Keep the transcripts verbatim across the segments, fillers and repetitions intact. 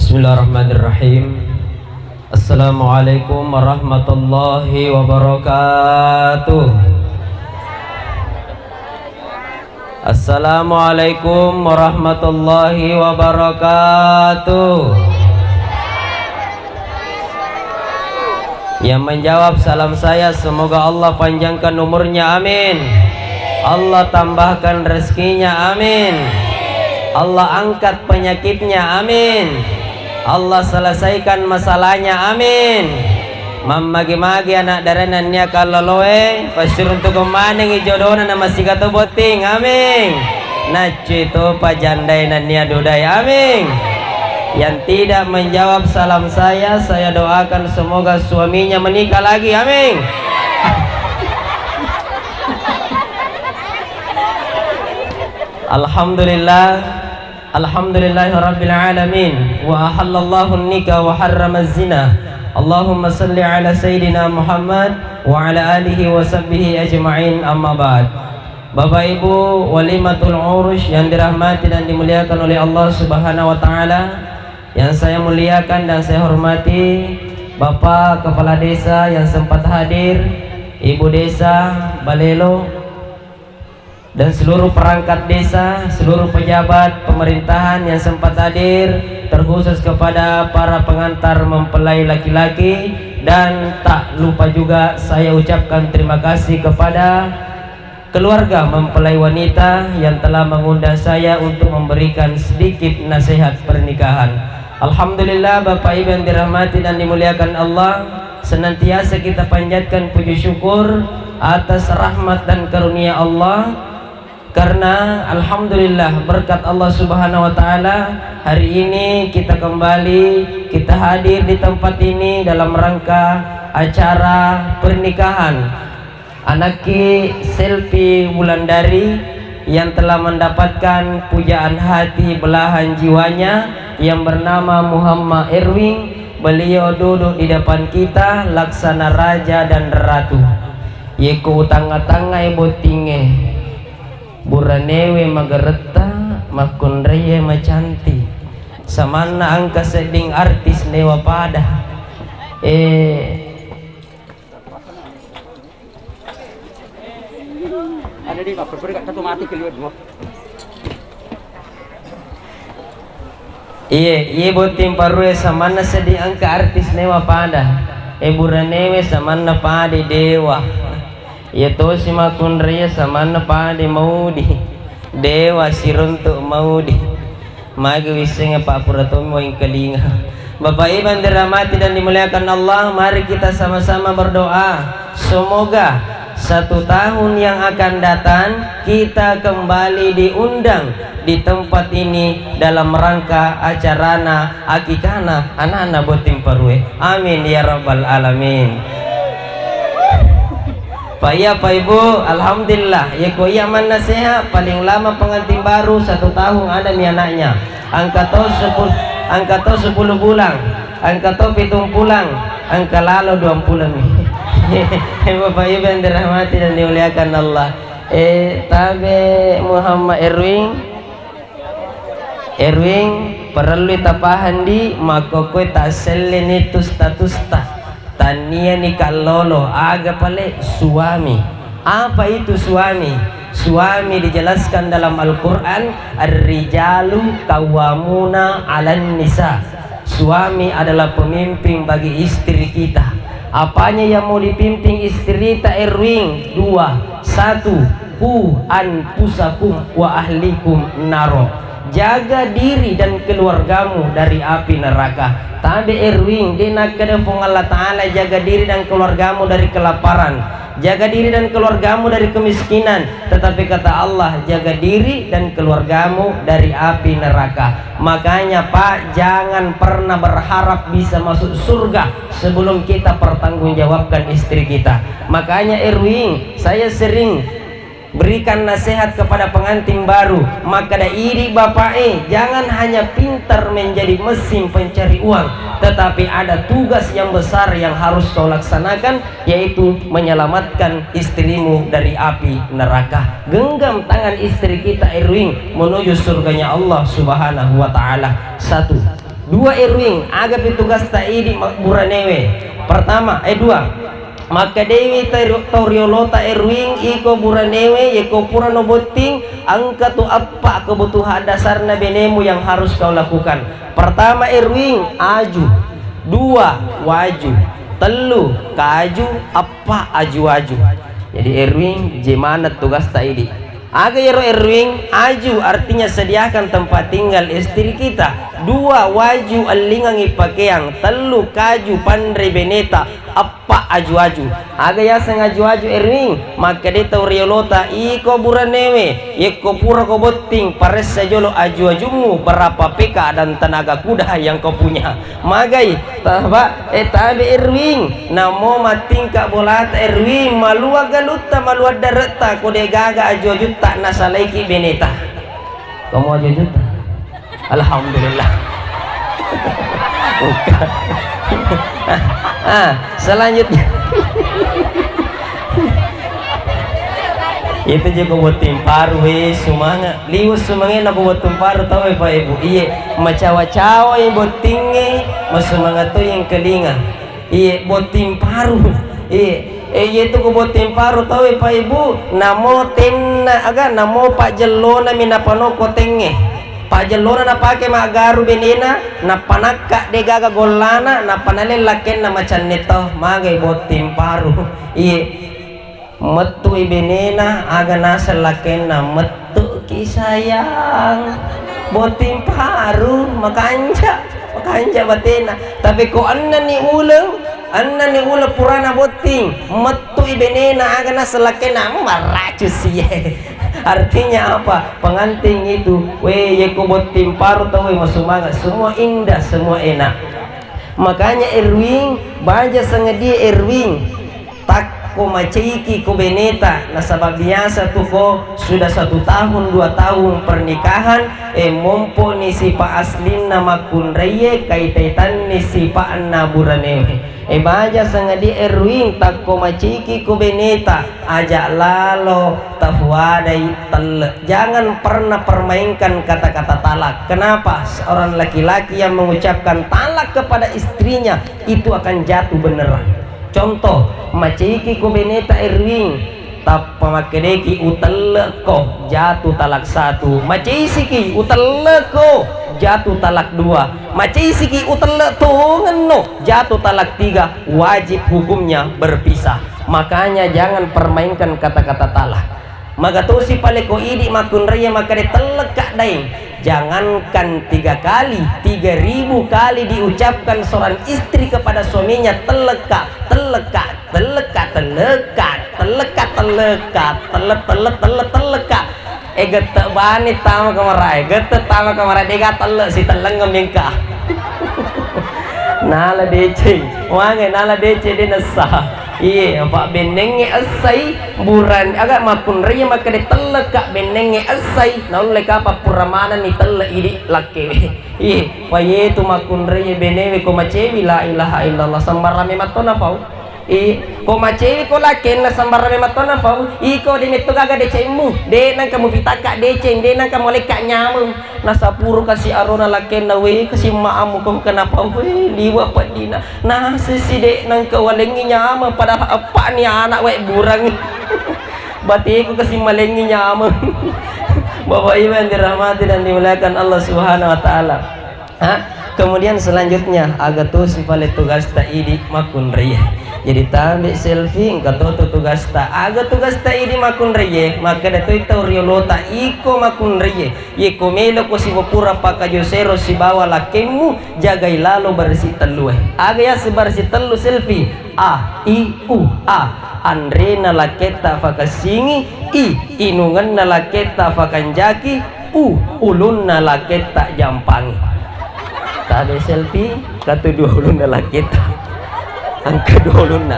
Bismillahirrahmanirrahim. Assalamualaikum warahmatullahi wabarakatuh. Assalamualaikum warahmatullahi wabarakatuh. Yang menjawab salam saya, semoga Allah panjangkan umurnya, amin. Allah tambahkan rezekinya, amin. Allah angkat penyakitnya, amin. Allah selesaikan masalahnya, amin. Mammagi-magi anak dara nennia kalloloe, passiruntuko manengi jodona na masiga to botting, amin. Naccui topa jandai nennia dudai, amin. Yang tidak menjawab salam saya, saya doakan semoga suaminya menikah lagi, amin. Alhamdulillah. Alhamdulillahirabbil alamin, wa ahallallahu nikah wa harrama zina. Allahumma salli ala sayyidina Muhammad wa ala alihi wa sahbihi ajma'in, amma ba'd. Bapak Ibu, walimatul urus yang dirahmati dan dimuliakan oleh Allah Subhanahu wa taala, yang saya muliakan dan saya hormati Bapak Kepala Desa yang sempat hadir, Ibu Desa Balelo, dan seluruh perangkat desa, seluruh pejabat pemerintahan yang sempat hadir, terkhusus kepada para pengantar mempelai laki-laki, dan tak lupa juga saya ucapkan terima kasih kepada keluarga mempelai wanita yang telah mengundang saya untuk memberikan sedikit nasihat pernikahan. Alhamdulillah, Bapak Ibu yang dirahmati dan dimuliakan Allah, senantiasa kita panjatkan puji syukur atas rahmat dan karunia Allah, karena alhamdulillah, berkat Allah Subhanahu wa taala, hari ini kita kembali, kita hadir di tempat ini dalam rangka acara pernikahan anakki Selfie Wulandari yang telah mendapatkan pujaan hati belahan jiwanya yang bernama Muhammad Erwin. Beliau duduk di depan kita laksana raja dan ratu. Yeko utangnga-tangngai bottingnge, buranewe mageretta, makkunraie macanti. Samanna engka sedding artis newa pada. Eh, Ada di, Pak, berbeda, satu mati keluar dua. Iye, iye botting parue samanna seddi engka artis newa pada. E, buranewe samanna pade dewa. Iye tosi makkunraie samanna pade maudi. Dewa siruntuk maudi. Magi wissengnge, Pak, pura tommi waingkalinga. Bapak Ibu yang dirahmati dan dimuliakan Allah, mari kita sama-sama berdoa. Semoga satu tahun yang akan datang kita kembali diundang di tempat ini dalam rangka acarana akikana anana botting parue. Amin ya rabbal alamin. Pak, iya, Pak Ibu, alhamdulillah. Yeko iya manna sehat, paling lama pengantin baru satu tahun ada mi anaknya. Engka to sepul-, engka to sepuluh bulan, engka to pitung pulang, engka lalo dua pulang mi. Bapak Ibu yang dirahmati dan dimuliakan Allah. Eh, tabe Muhammad Erwin, Erwin, parellui tapahang di, makkokkoe tasselleni tu statusta. Tanniani kallolo, aga pale suami. Apa itu suami? Suami dijelaskan dalam Al-Quran, "Ar-rijalu qawwamuna 'alan nisa." Suami adalah pemimpin bagi istri kita. Apanya yang mau dipimpin istrita, Erwin? Dua. Satu, "Qu anfusakum wa ahlikum naro." Jaga diri dan keluargamu dari api neraka. Tabe Erwin, de nakkeda Puang Allah Ta'ala jaga diri dan keluargamu dari kelaparan. Jaga diri dan keluargamu dari kemiskinan. Tetapi kata Allah, jaga diri dan keluargamu dari api neraka. Makanya, Pak, jangan pernah berharap bisa masuk surga sebelum kita pertanggungjawabkan istri kita. Makanya, Erwin, saya sering berikan nasihat kepada pengantin baru, makkeda, idi bapak e, jangan hanya pintar menjadi mesin pencari uang, tetapi ada tugas yang besar yang harus kau laksanakan, yaitu menyelamatkan istrimu dari api neraka. Genggam tangan istri kita, Erwin, menuju surganya Allah Subhanahu wa Ta'ala. Satu. Dua, Erwin, aga pi tugasta idi ma-, buranewe? Pertama, eh, dua. Makkedewi tau, tau riolota, Erwin, iko buranewe, yeko purano botting, engka tu eppa kebutuhan dasarna benemu yang harus kau lakukan. Pertama, Erwin, aju. Dua, waju. Tellu, kaju. Eppa, aju-aju. Jadi, Erwin, jemana tugasta idi? Aga yero, Erwin? Aju artinya sediakan tempat tinggal istri kita. Dua, waju, ellingangi pakeang. Tellu, kaju, panrei beneta. Eppa, aju-aju. Aga yaseng aju-aju, Erwin? Makkeda tau riolota, iko buranewe, yekko purako botting, paressa jolo aju-ajummu, berapa P K dan tenaga kuda yang kau punya. Magai, taba, eh, tabe, Erwin, namo mattingka bolata, Erwin, malua galutta, malua dare'ta, ko degaga aju-ajutta nasalaiki beneta. Kamu aju-ajutta? Alhamdulillah. Bukan. Ah, selanjutnya. Itu je ko botting paru, we, sumanga. Liwet sumangena ko botting paru tau, we, Pak Ibu. Iye, macawa-cawa i bottingnge, masumanga to yang kelinga. Iye, botting paru. Iye, eh, iye tu ko botting paru tau, we, Pak Ibu. Namo tenna, aga, namo pajellona mi napanoko tengnge. Pajellona napake maggaru benena, napanakka degaga gollana, napanaleng lakkenna macanne to, magai botting paru. Iye. Mettui benena, aga naseng lakkenna, "Mettuki sayang." Botting paru, makanja, makanja batena. Tapi ko ennani uleng, ennani uleng purana botting, mettui benena, aga naseng lakkenna, "Hmm, maracus iye." Artinya apa? Pengantin itu, we, yeko botting paru tau, we, masumanga, semua indah, semua enak. Makanya, Erwin, baja sangadie, Erwin. Takko maceiki ko beneta, nasaba biasa tu ko sudah satu tahun, dua tahun pernikahan, eh, momponi sipa aslinna makkunraie, kaita-itanni sipa'na buranewe. Eh, baja sangadie, Erwin, takko maceiki ko beneta, aja lalo tafuadai telle. Jangan pernah permainkan kata-kata talak. Kenapa? Seorang laki-laki yang mengucapkan talak kepada istrinya, itu akan jatuh beneran. Contoh, maceiki ko beneta, Erwin, tappa makkedeki, "Utellekko," jatuh talak satu. Maceisiki, "Utellekko," jatuh talak dua. Maceisiki, "Utelle tongenno," jatuh talak tiga. Wajib hukumnya berpisah. Makanya jangan permainkan kata-kata talak. Magatosi pale ko idi makkunraie makkeda, "Tellekka, Daeng." Jangankan tiga kali, tiga ribu kali diucapkan seorang istri kepada suaminya, "Tellekka, tellekka, tellekka, tellekka, tellekka, tellekka, telle, telle, telle, tellekka." Eh, gette bani tama kamarae, gette tama kamarae, dega telle, sitellengeng mengka. Nala deceng, mange nala deceng de nessa. Iye, apa bennengnge essai, buran, aga makkunrai makkeda tellekka bennengnge essai, naulle kapang pura manenni telle idi lakkewe. Iye, payetu makkunrai benewe ko macewi, la ilaha illallah, sembarang mematto nafau. Iye, ko macewi ko lakkenna sembarang mematto nafau, iko de metto gaga decemmu, de nangka mupitakka deceng, de nangka molekka nyameng. Nasapuro kasi arona lakkenna, "We, kasi maamu ko kenapa, we, liwa peddina." Nasisi de nangka walengngi nyameng, padahal eppa'ni anak, we, burangngi. Bateku kasi malengngi nyameng. Bapak Ibu yang dirahmati dan dimuliakan Allah Subhanahu wa Ta'ala. Ha? Kemudian selanjutnya, aga tosi pale tugasta idi makkunraie. Jadi tambe selfie, engka toto tugasta. Aga tugasta idi makkunraie, makkeda toi tau riolota, iko makkunraie. Yeko meloko sipapura pakajosero sibawa lakkemmu, jagai lalo barisi tellue. Aga yaseng barisi tellu selfie? A, I, U, A. Anrena lakketta fakassingi, I, inungenna lakketta fakanjaki, U, ulunna lakketta jampangi. Tabe selfie, katu dua ulunna lakketta. Engka dua ulunna.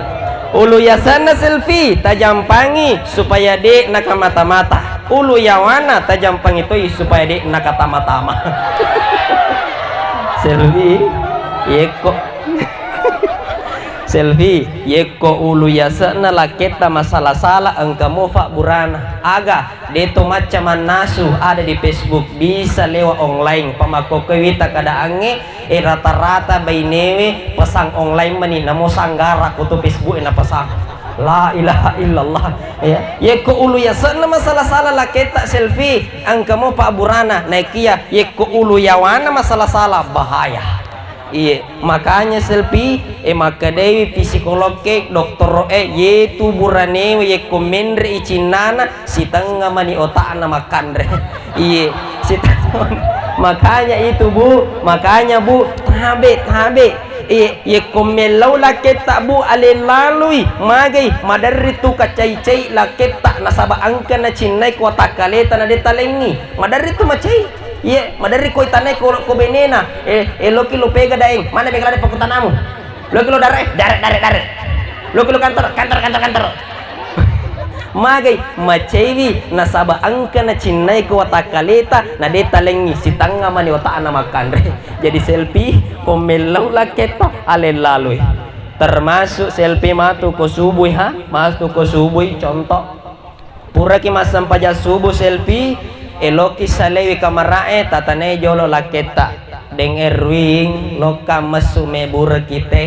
Ulu yasanna selfie, tajampangi supaya de nakamata-mata. Ulu yawana tajampangi toi supaya de nakatama-tama. Selfie, yekko. Selfie, yekko ulu yase'na lakketta masala-sala, engka mofa burana. Aga, deto macca mannasu, ada di Facebook, bisa lewat online. Pamakkokkoe wita keadaangnge, e, rata-rata bainewe pesan online mani, namo sanggara ko tu Facebook e napasang. La ilaha illallah. Ya, yekko ulu yase'na masala-sala lakketta, Selfie, engka mofa burana. Naekia yekko ulu yawana masala-sala, bahaya. Iye, makanya Selfie, e, makkedaiwi psikologke, doktoro'e, yetu buranewe yekko menre i cinnana, sitengnga mani otakna makkanre. Iye, sitengnga. Makanya itu, Bu, makanya, Bu, tabe, tabe. Iye, yekko mellau lakketta, Bu, ale lalui, magai, maderri tu kacai-cai lakketta, nasaba engka nacinnai ko watakkaleta na de talengngi. Maderri tu macai. Iye, maderri ko itanai ko, ko benena. Eh, eloki lo pega daeng. Mana bega lade pakutanamu? Loki lo dare, dare, dare, dare. Loki lo kantor, kantor, kantor, kantor. Magai, macaiwi, nasaba engka nacinnai ko watakkaleta, na de talengngi, sitengnga mani otakna makkanre. Jadi Selfie, ko mellau lakketta, ale lalui. Termasuk Selfie matu ko subui, ha? Matu ko subui, contoh. Puraki massempajang subuh Selfie, eloki salewi kamara'e, tatanai jolo lakketta. Deng Erwin, lokka messu mebureki te.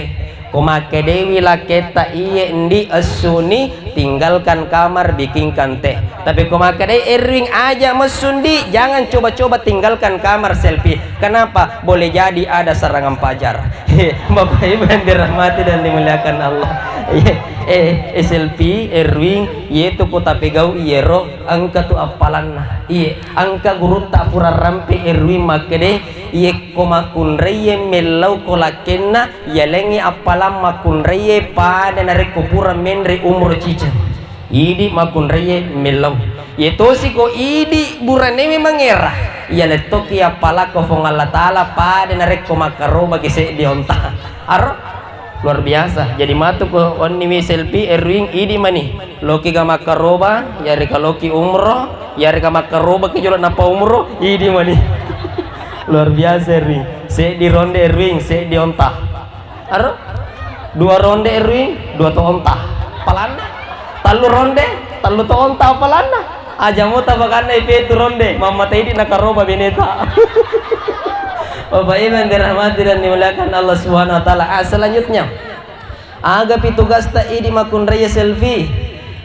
Ko makkedewi lakketta, iye ndi, essuni, tinggalkan kamar, bikinkan teh. Tapi ko makkedai Erwin, aja messu ndi, jangan coba-coba tinggalkan kamar Selfie. Kenapa? Boleh jadi ada serangan fajar. Bapak Ibu yang dirahmati dan dimuliakan Allah. Eh, eh, Selfie, Erwin, yetu ko tapegau iyero, engka tu appalanna. Iye, engka gurutta pura rampe Erwin makkede, yekko makkunraie mellau ko lakkenna, yalengngi appalang makkunraie pada narekko pura menre umur ciceng. Idi makkunraie mellau. Yetosi ko idi buranewe mangera, yalettoki appalakko Fuang Allah Ta'ala pada narekko makkarobaki seddi onta. Aro? Luar biasa. Jadi matu ko wenniwi Selfie, Erwin, idi mani. Loki ga makkaroba, yarega loki umroh, yarega makkarobaki jolo nappa umroh, idi mani. Luar biasa, Erwin. Seddi ronde, Erwin, seddi onta. Aro? Dua ronde, Erwin, dua to onta. Palanna? Tallu ronde, tallu to onta palanna. Aja mo tabakanna ipetu ronde, mamma taidi nakaroba beneta. Bapak Ibu yang dirahmati dan dimuliakan Allah Subhanahu wa Ta'ala. Ah, selanjutnya, aga pi tugasta idi makkunraie Selfie?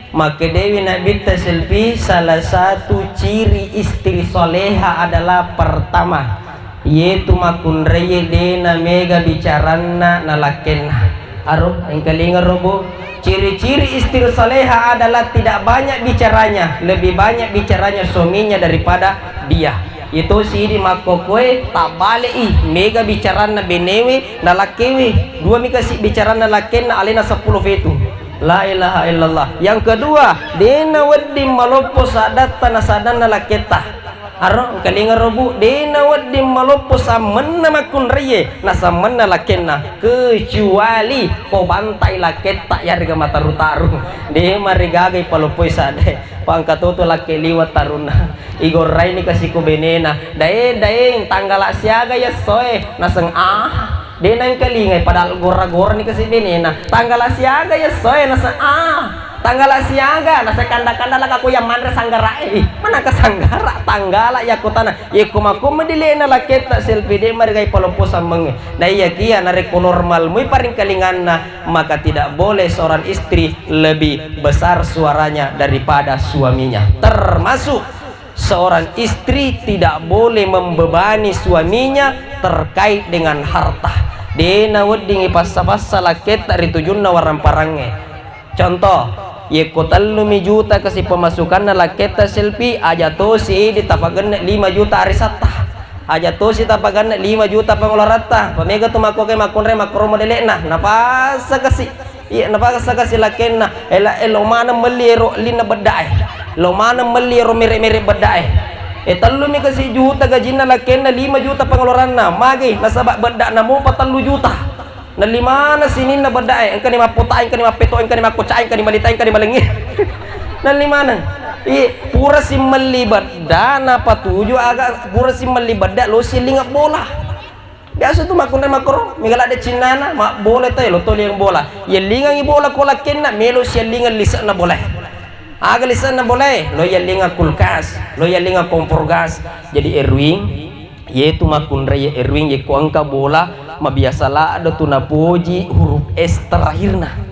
Makkedewi Nabitta Selfie, salah satu ciri istri soleha adalah pertama, yetu makkunraie de namega bicaranna nalakkenna. Aro, engkalinga ro, Bu. Ciri-ciri istri soleha adalah tidak banyak bicaranya, lebih banyak bicaranya suaminya daripada dia. Iyatosi idi makkokkoe, tabbalei, mega bicaranna benewe nalakkewe, dua mi kasi bicaranna lakkenna, alena seppulo fetu. La ilaha illallah. Yang kedua, de nawedding maloppo saddatta na saddanna lakketta. Aro, engkalinga ro, Bu, de nawedding maloppo sammenna makkunraie na sammenna lakkenna, kecuali ko bantai lakketta yarega mataru-taru. De marigaga ipaloppoi saddae, pangkatoto lakke liwa tarunna. Igorraini kasi ko benena, "Daeng, Daeng, tanggala siaga iyessoe?" Naseng, "Ah." De naengkalingai, padahal gora-gorani kasi benena. "Tanggala siaga iyessoe?" Naseng, "Ah." "Tanggala siaga?" Naseng, "Kanda-kanda laka ko yang manre sanggarae." Ih, manaka sanggara, tanggala yakko tana. Yekko makko medilena lakketta Selfie de marigai paloppo sammengnge. Naiyakia narekko normal mui paringkalinganna, maka tidak boleh seorang istri lebih besar suaranya daripada suaminya. Termasuk seorang istri tidak boleh membebani suaminya terkait dengan harta. De naweddingi passa-passa lakketta ri tujunna waramparangnge. Contoh, yekko tellumi juta kasi pemasukanna lakketta Selfie, aja tosi idi tapagenne lima juta arisatta. Aja tosi tapagenne lima juta pengeluaratta. Pamega tu makkoke makkunrai makkoro modele'na, napassa kasi. Iya, napaksa kasi lakkenna, ela-, eh, lo maneng melli ero linna beddae. Lo maneng melli ero mere-mere beddae. Eh, tellumi kasi juta gajinna lakkenna, lima juta pengeluaranna. Magi, nasaba beddana mopa tellu juta. Nelli maneng sininna beddae, engkani mappotae, engkani mappetoe, engkani makkocae, engkani malitae, engkani malengnge. Nelli maneng. Ih, pura simmelli bedda, napatuju aga pura simmelli bedda, lo silinga bola. Biasa tu makkunrai makkoro, mega ladde cinnana, mabbola to, lo to liang bola. Yellingangi bola ko lakkenna, melo siellingang lise'na bolae. Aga lise'na bolae, lo yellingang kulkas, lo yellingang kompor gas. Jadi Erwin, yetu makkunrai Erwin, yekko engka bola, mabiasa ladde tu napoji huruf S terakhirna.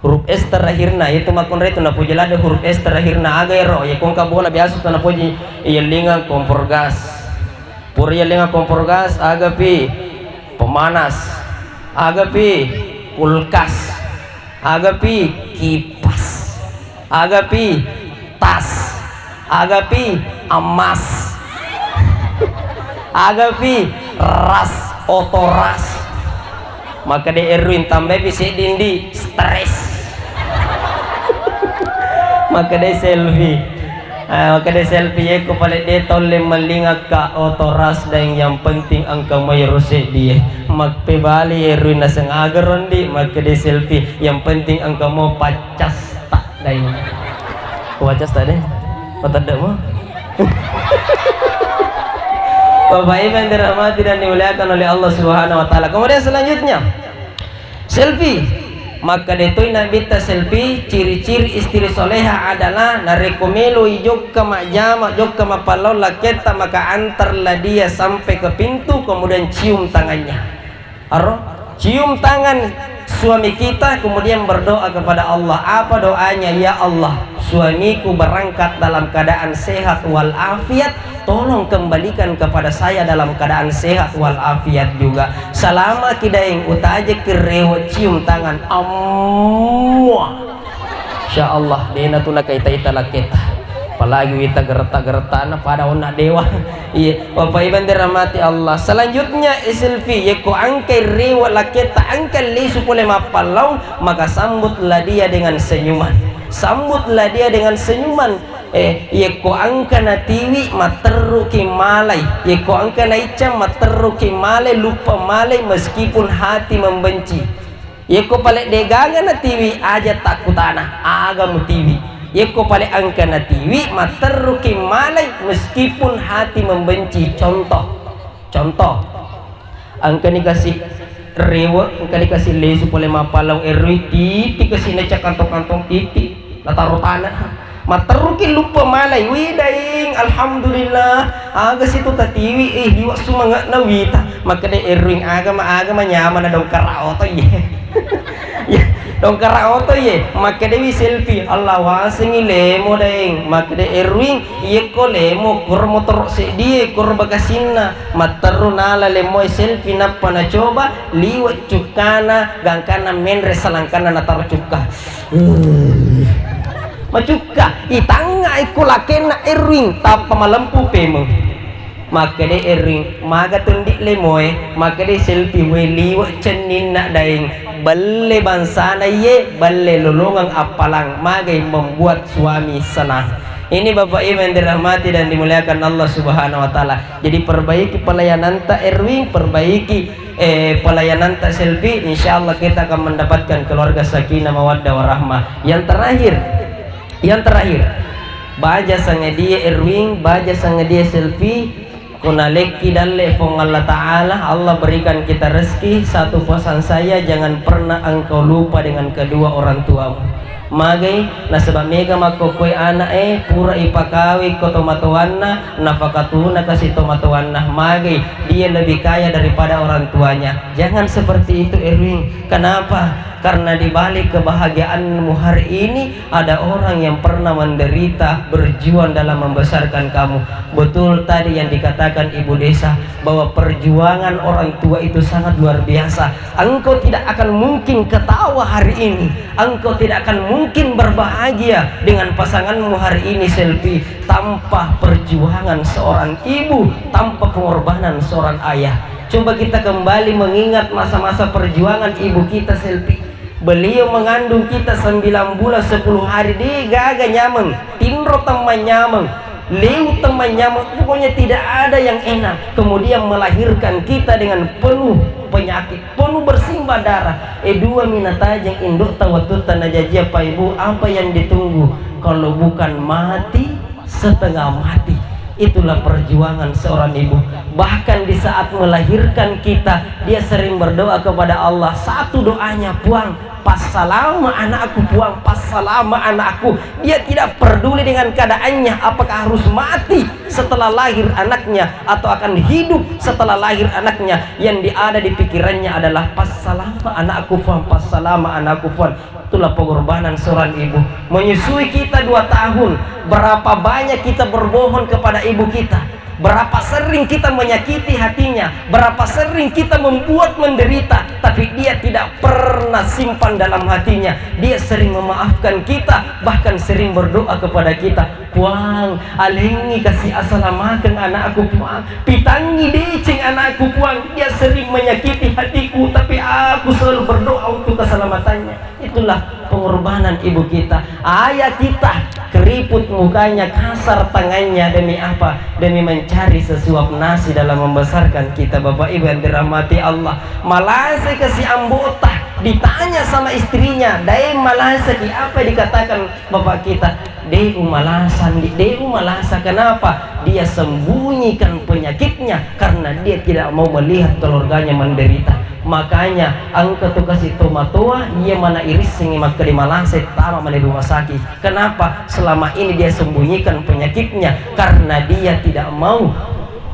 Huruf S terakhirna, itu makkunrai tu napoji ladde huruf S terakhirna. Aga ero, yekko engka bola biasa tu napoji yellingang kompor gas. Pura yellingang kompor gas, aga pi pemanas, aga pi kulkas, aga pi kipas, aga pi tas, aga pi emas, aga pi ras, oto ras. Makkeda Erwin, tambai pi seddi ndi, stres. Makkeda Selfie. Ah, makkeda Selfie, yekko pale de tolle mallingakka oto ras daeng, yang penting engka moi ro seddi e. Mappebali Erwin, naseng aga ro ndi, makkeda Selfie, yang penting engka mo paccas. Tak, dai. Ku baca tak deh? Patedde mo. Bapak Ibu yang dirahmati dan dimuliakan oleh Allah Subhanahu wa Ta'ala. Kemudian selanjutnya, Selfie. Maka detoi Nabitta Selfie, ciri-ciri istri soleha adalah narekko meloi jokka majjama, jokka mappallaung lakketta, maka antarlah dia sampai ke pintu, kemudian cium tangannya. Aro, cium tangan suami kita, kemudian berdoa kepada Allah. Apa doanya? "Ya Allah, suamiku berangkat dalam keadaan sehat walafiat, tolong kembalikan kepada saya dalam keadaan sehat walafiat juga." Salama ki daeng, utajekki rewe, cium tangan. Amma. Insya Allah, dena tu nakaita-ita lakketa. Apalagi wita gerta-gertana pada onna dewa. Iya, Bapak Ibu yang dirahmati Allah. Selanjutnya, eh, Selfie, yekko angkai rewe lakketa, angkai lisu pole mappallaung, maka sambutlah dia dengan senyuman. Sambutlah dia dengan senyuman. Eh, yekko angka natiwi, matterruki malai. Yekko angka naicca, matterruki malai, luppa malai, meskipun hati membenci. Yekko pale degaga natiwi, aja takkutana, aga mutiwi. Yekko pale engka natiwi, matterruki malai meskipun hati membenci. Contoh, contoh, engkani kasi rewe, engkani kasi lesu pole mappallaung, erui titi kasi naicca kantong-kantong titi. Nataro tana. Matteruki luppa malai, wi daeng, alhamdulillah, aga situ tatiwi, eh, liwa sumange'na wita. Makkeda Erwin, aga ma, aga ma nyamana dongkara oto iye. Ya, dongkara oto iye. Makkeda wi Selfie, Allah wasengi lemo daeng. Makkeda Erwin, iyekko lemo, koro motoro seddie, koro bakasinna. Matteru nala lemoe Selfie nappa nacoba, liwe cukkana, gangkanna menre salangkanna nataro cukka. Macukka, itangnga ekko lakenna Erwin, tappa malempu pemeng. Makkeda Erwin, maga tundi lemoe, makkeda Selfie, we liwe cenninna daeng, belle bangsana iye, belle lolongeng appalang, magai membuat suami senang. Ini Bapak Ibu yang dirahmati dan dimuliakan Allah Subhanahu wa Ta'ala. Jadi perbaiki pelayananta Erwin, perbaiki eh, pelayananta Selfie, insya Allah kita akan mendapatkan keluarga sakinah mawaddah warahmah. Yang terakhir, yang terakhir, baja sangadie Erwin, baja sangadie Selfie, kunalekki dalle Puang Allah Ta'ala, Allah berikan kita rezeki, satu pesan saya, jangan pernah engkau lupa dengan kedua orang tuamu. Magai, nasaba mega makkokkoe ana'e, pura ipakawing ko tomatoanna, napakatuna kasi tomatoanna. Magai, dia lebih kaya daripada orang tuanya. Jangan seperti itu, Erwin. Kenapa? Karena di balik kebahagiaanmu hari ini, ada orang yang pernah menderita, berjuang dalam membesarkan kamu. Betul tadi yang dikatakan Ibu Desa, bahwa perjuangan orang tua itu sangat luar biasa. Engkau tidak akan mungkin ketawa hari ini, engkau tidak akan mungkin berbahagia dengan pasanganmu hari ini, Selfie, tanpa perjuangan seorang ibu, tanpa pengorbanan seorang ayah. Coba kita kembali mengingat masa-masa perjuangan ibu kita, Selfie. Beliau mengandung kita sembilan bulan sepuluh hari, de gaga nyameng, tinro temmanyameng, leu temmanyameng, pokoknya tidak ada yang enak. Kemudian melahirkan kita dengan penuh penyakit, penuh bersimbah darah. Eh, dua minatajeng indokta wattutta najajia, Pak Ibu, apa yang ditunggu kalau bukan mati setengah mati? Itulah perjuangan seorang ibu. Bahkan di saat melahirkan kita, dia sering berdoa kepada Allah. Satu doanya, "Puang, passalama anakku, Puang, passalama anakku." Dia tidak peduli dengan keadaannya, apakah harus mati setelah lahir anaknya atau akan hidup setelah lahir anaknya. Yang ada di pikirannya adalah, "Passalama anakku, Puang, passalama anakku, Puang." Itulah pengorbanan seorang ibu. Menyusui kita dua tahun, berapa banyak kita berbohong kepada ibu kita, berapa sering kita menyakiti hatinya, berapa sering kita membuat menderita, tapi dia tidak pernah simpan dalam hatinya. Dia sering memaafkan kita, bahkan sering berdoa kepada kita, "Puang, alengngi kasi asalamakeng anakku, Puang. Pitangngi deceng anakku, Puang. Dia sering menyakiti hatiku, tapi aku selalu berdoa untuk keselamatannya." Itulah pengorbanan ibu kita. Ayah kita keriput mukanya, kasar tangannya. Demi apa? Demi mencari sesuap nasi dalam membesarkan kita, Bapak Ibu yang dirahmati Allah. Malasa kasi ambota, ditanya sama istrinya, "Daeng malasa ki?" Apa dikatakan bapak kita? "De' umalasa, Ndi, de' umalasa." Kenapa? Dia sembunyikan penyakitnya karena dia tidak mau melihat keluarganya menderita. Makanya engka tu kasi tomatoa, iya mana irissengi makkeda malasa, tama mani rumah sakit. Kenapa? Selama ini dia sembunyikan penyakitnya karena dia tidak mau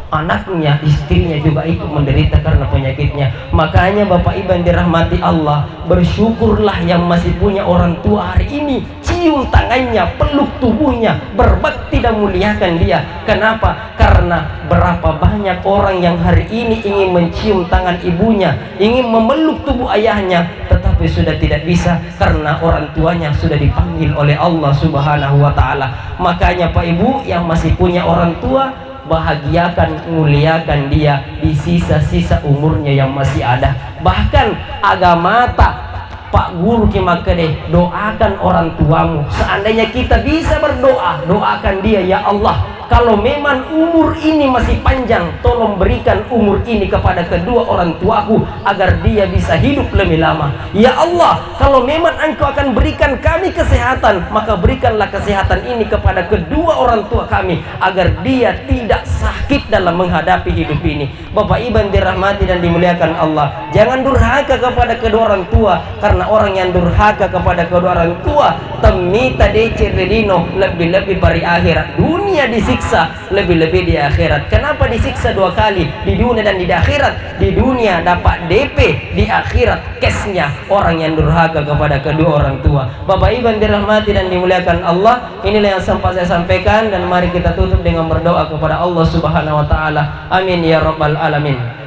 anaknya, istrinya juga ikut menderita karena penyakitnya. Makanya Bapak Ibu yang dirahmati Allah, bersyukurlah yang masih punya orang tua hari ini. Cium tangannya, peluk tubuhnya, berbakti dan muliakan dia. Kenapa? Karena berapa banyak orang yang hari ini ingin mencium tangan ibunya, ingin memeluk tubuh ayahnya, tetapi sudah tidak bisa karena orang tuanya sudah dipanggil oleh Allah Subhanahu wa Ta'ala. Makanya, Pak Ibu yang masih punya orang tua, bahagiakan, muliakan dia di sisa-sisa umurnya yang masih ada. Bahkan agamata, Pak Guru ki makkeda, "Doakan orang tuamu." Seandainya kita bisa berdoa, doakan dia, "Ya Allah, kalau memang umur ini masih panjang, tolong berikan umur ini kepada kedua orang tuaku agar dia bisa hidup lebih lama. Ya Allah, kalau memang Engkau akan berikan kami kesehatan, maka berikanlah kesehatan ini kepada kedua orang tua kami agar dia tidak sakit dalam menghadapi hidup ini." Bapak Ibu yang dirahmati dan dimuliakan Allah, jangan durhaka kepada kedua orang tua, karena orang yang durhaka kepada kedua orang tua, temmita deceng ri lino, lebih-lebih pa ri akhirat. Dunia disiksa, lebih-lebih di akhirat. Kenapa disiksa dua kali? Di dunia dan di akhirat. Di dunia dapat D P, di akhirat cashnya orang yang durhaka kepada kedua orang tua. Bapak Ibu yang dirahmati dan dimuliakan Allah, inilah yang sempat saya sampaikan, dan mari kita tutup dengan berdoa kepada Allah Subhanahu wa Ta'ala. Amin ya Rabbal Alamin.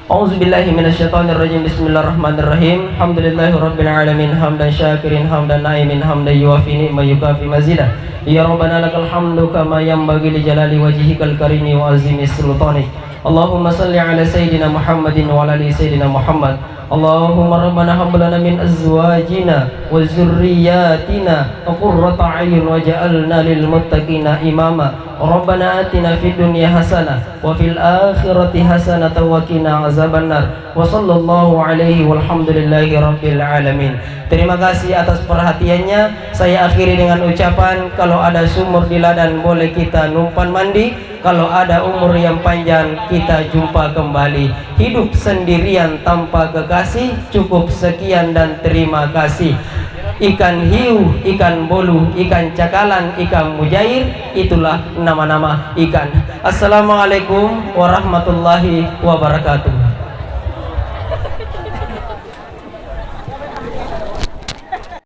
أعوذ بالله من الشيطان الرجيم. بسم الله الرحمن الرحيم. الحمد لله رب العالمين، حمدا شاكرا، حمدا ناعما، حمدا يوافي نعمه ويكافئ مزيده. يا ربنا لك الحمد كما ينبغي لجلال وجهك الكريم وعظيم سلطانك. اللهم صل على سيدنا محمد وعلى آل سيدنا محمد. اللهم ربنا هب لنا من أزواجنا وذرياتنا قرة أعين واجعلنا للمتقين إماما. ربنا آتنا في الدنيا حسنة وفي الآخرة حسنة وقنا عذاب النار. وصلى الله عليه والحمد لله رب العالمين. Terima kasih atas perhatiannya. Saya akhiri dengan ucapan, kalau ada sumur di ladang, boleh kita numpang mandi. Kalau ada umur yang panjang, kita jumpa kembali. Hidup sendirian tanpa kekasih, cukup sekian dan terima kasih. Ikan hiu, ikan bolu, ikan cakalang, ikan mujair, itulah nama-nama ikan. Assalamualaikum warahmatullahi wabarakatuh.